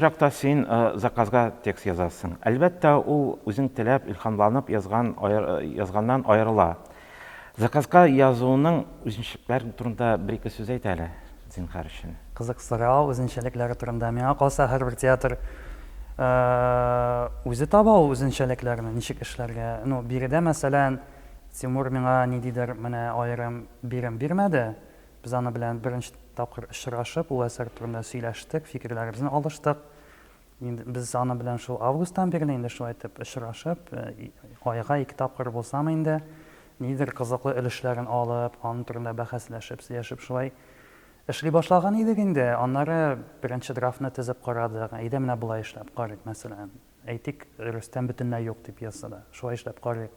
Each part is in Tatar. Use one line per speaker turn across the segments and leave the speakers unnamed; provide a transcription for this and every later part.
очракта син заказга текст язасың. Әлбәттә, ул үзең теләп, илһамланып язган язганнан аерыла. Заказга язуның үзенчәлекләре турында бер-ике сүз әйт әле, зинһар өчен.
Кызык сорау, үзенчәлекләре турында. Миңа калса, һәрбер театр үзе таба ул үзенчәлекләрне, ничек эшләргә. Ну, биредә, мәсәлән, Тимур миңа ниндидер менә аерым бирем бирмәде. Без аны белән беренче тапкыр очрашып, ул әсәр турында сөйләштек, фикерләребезне алыштык. Инде без аны белән шул августтан бирле инде шулай итеп очрашып, айга ике тапкыр булсамы инде, нидер кызыклы өлешләрен алып, аның турында бәхәсләшеп, сөйләшеп шулай эшли башлаган идек инде. Аннары беренче драфтны төзеп карадык. Әйдә менә болай эшләп карыйк, мәсәлән. Әйтик, Рөстәм бөтенләй юк ди пьесада. Шулай эшләп карыйк.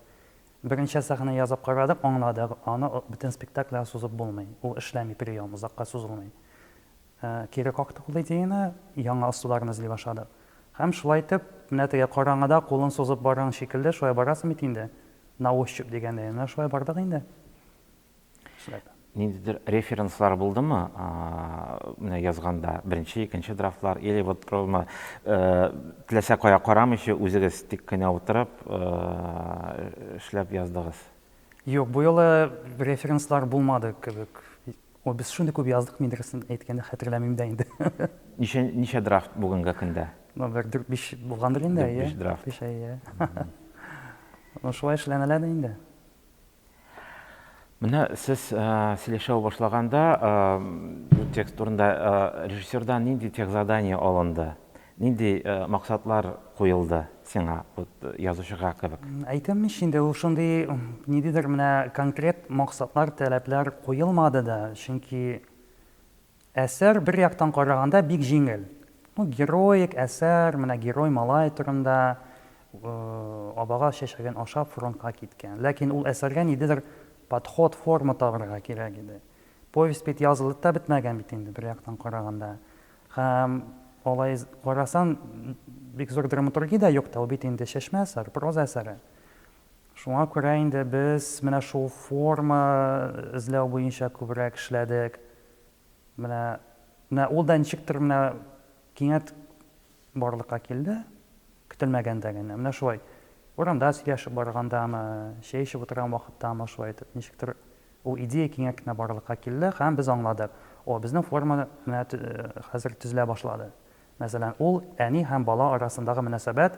Берничә сәхнә язып карадык, аңладык, аны бөтен спектакльгә сузып булмый. Ул эшләми прием, озакка сузылмый. Кире кактык ул идеяне, яңа ысулларны эзли башладык. Һәм шулай итеп, менә теге караңгыда кулын сузып барган шикелле, шулай барасың бит инде, на ощупь дигәндәй, менә шулай бардык инде.
Эшләп. Ниндидер референслар булдымы, менә язганда, беренче, икенче драфтлар, или вот ровно теләсә кая карамыйча, үзегез тик кенә утырып, эшләп яздыгыз?
Юк, бу юлы референслар булмады кебек. Ой, без шундый күп яздык, мин дөресен әйткәндә хәтерләмим дә инде.
Ничә, ничә драфт бүгенге көндә?
Ну, бер дүрт-биш булгандыр инде, әйе.
Дүрт-биш драфт.
Биш, әйе. Ну, шулай эшләнелә дә инде.
Менә сез сөйләшә башлаганда, бу текст турында режиссердан нинди техзадание алынды? Нинди максатлар куелды сиңа, вот язучыга кебек?
Әйтәм ич инде, ул шундый ниндидер менә конкрет максатлар, таләпләр куелмады да, чөнки әсәр бер яктан караганда бик җиңел. Ну, героик әсәр, менә герой малай турында, абага чәчәген ашап фронтка киткән. Ләкин ул әсәргә ниндидер подход, форма табырга кирәк иде. Повесть бит язылып та бетмәгән бит инде, бер яктан караганда. Һәм алай карасан, бик зур драматургия дә юк та, ул бит инде чәчмә әсәр, проза әсәре. Шуңа күрә инде без менә шул форма эзләү буенча күбрәк эшләдек. Менә, менә ул да ничектер менә кинәт барлыкка килде, көтелмәгәндә генә. Менә шулай урамда сөйләшеп баргандамы, чәй эчеп утырган вакыттамы, шулай итеп ничектер Ул идея киңәк кенә барлыкка килде һәм без аңладык, о, безнең форма менә хәзер төзелә башлады. Мәсәлән, ул әни һәм бала арасындагы мөнәсәбәт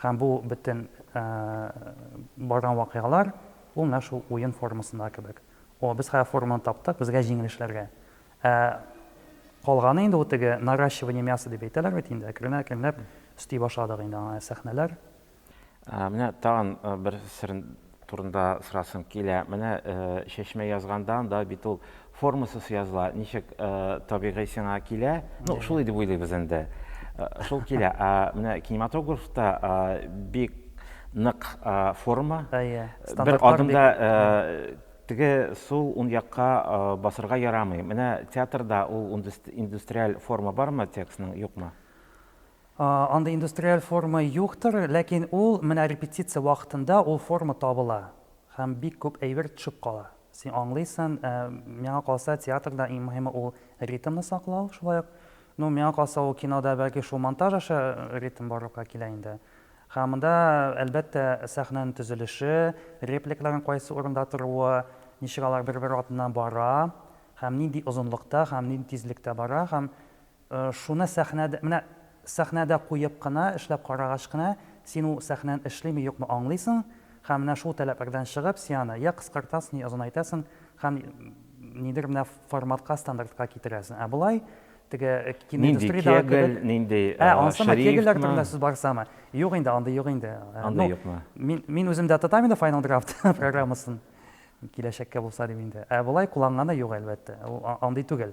һәм бу бөтен барган вакыйгалар, ул менә шул уен формасында кебек. О, без хәзер форманы таптык, безгә җиңел эшләргә. Ә калганы инде ул теге наращивание мяса дип әйтәләр бит инде, әкрен-әкренләп өсти башладык инде аңа сәхнәләр.
Менә тагын бер сер турында сорасым килә. Менә чәчмә язганда анда бит ул формасыз языла. Ничек табигый сиңа килә? Ну, шул дип уйлыйбыз инде. Шул килә. Ә менә кинематографта бик нык форма.
Әйе.
Бер адымда теге сул ун якка басырга ярамый. Менә театрда ул индустриаль форма бармы текстның, юкмы?
Андый индустриаль форма юктыр, ләкин ул менә репетиция вакытында ул форма табыла һәм бик күп әйбер төшеп кала. Син аңлыйсын, миңа калса, театрда иң мөһиме ул ритмны саклау, шулай ук. Ну, миңа калса, ул кинода бәлки шул монтаж аша ритм барлыкка килә инде. Һәм монда, әлбәттә, сәхнәнең төзелеше, репликларның кайсы урында торуы, ничек алар бер-бер артыннан бара һәм нинди озынлыкта һәм нинди тизлектә бара һәм Шуны сәхнәдә, менә сәхнәдә куеп кына, эшләп карагач кына, син ул сәхнәне эшлиме, юкмы аңлыйсың һәм менә шул таләпләрдән чыгып, син аны я кыскартасың, я озынайтасың һәм нидер менә форматка, стандартка китерәсең. Ә болай теге
киноиндустриядәге кебек... Нинди кегль, нинди
Ә, анысымы, кегльләр турында сүз барсамы? Юк инде, андый юк инде.
Андый юкмы?
Мин, мин үзем дә тотам инде Final Draft программасын, киләчәккә булса дип инде. Ә болай кулланганы юк, әлбәттә. Ул андый түгел.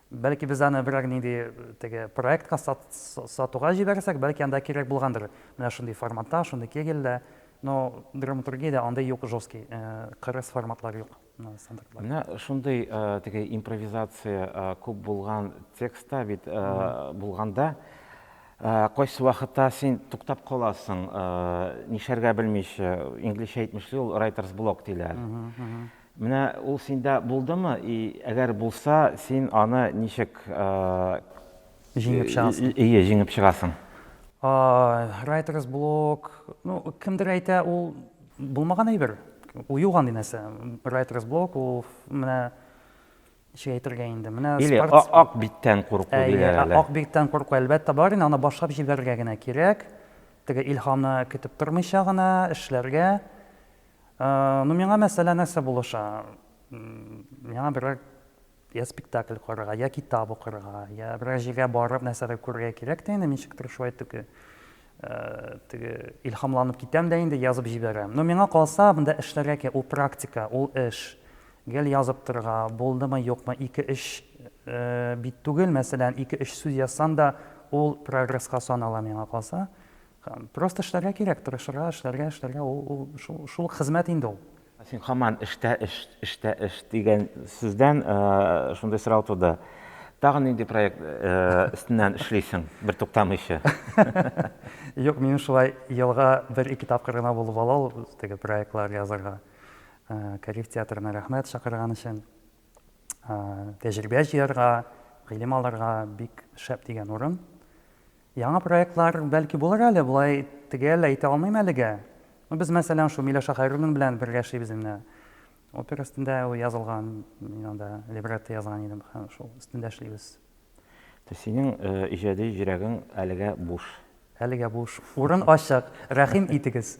Бәлки без аны берәр нинди теге проектка сатуга җибәрсәк, бәлки анда кирәк булгандыр. Менә шундый форматта, шундый кегельдә. Но драматургиядә андый юк жесткий, кырыс форматлар юк.
Стандартлар. Менә шундый теге импровизация күп булган текстта бит булганда, кайсы вакытта син туктап каласың, нишләргә белмичә, инглизчә әйтмешли ул writer's block диләр. Менә ул синдә булдымы? И әгәр булса, син аны ничек
Җиңеп чыгасың.
Ие, җиңеп чыгасың.
Writer's block, ну, кемдер әйтә, ул булмаган әйбер. Ул юк андый нәрсә. Writer's block ул менә ничек әйтергә инде. Менә
Или спорт... ак биттән курку диләр әле.
Ак биттән курку әлбәттә бар инде, аны башлап җибәрергә генә кирәк. Теге илһамны көтеп тормыйча гына эшләргә. Ну, миңа мәсәлән нәрсә булыша? Миңа берәр я спектакль карарга, я китап укырга, я берәр җиргә барып нәрсәдер күрергә кирәк тә инде, ничектер шулай теге теге илһамланып китәм дә инде язып җибәрәм. Но миңа калса, монда эшләргә кирәк, ул практика, ул эш. Гел язып торырга, булдымы, юкмы, ике-өч бит түгел, мәсәлән, ике-өч сүз язсаң да, ул прогресска санала миңа калса. Просто эшләргә кирәк, тырышырга, эшләргә, эшләргә, ул, ул шул, шул хезмәт инде ул.
Син һаман эштә эш, эштә эш дигән сүздән шундый сорау туды. Тагын нинди проект өстеннән эшлисең, бер туктамыйча?
Юк, минем шулай елга бер-ике тапкыр гына булып ала ул теге проектлар язарга. Кариф театрына рәхмәт чакырган өчен. Тәҗрибә җыярга, гыйлем алырга бик шәп дигән урын. Яңа проектлар бәлки булыр әле, болай төгәл әйтә алмыйм әлегә. Ну, без, мәсәлән, шул Миләүшә Хәйруллина белән бергә эшлибез инде. Опера өстендә ул язылган, мин анда либретто язган идем, һәм шул өстендә эшлибез.
То есть синең иҗади йөрәгең әлегә буш?
Әлегә буш. Урын ачык. Рәхим итегез.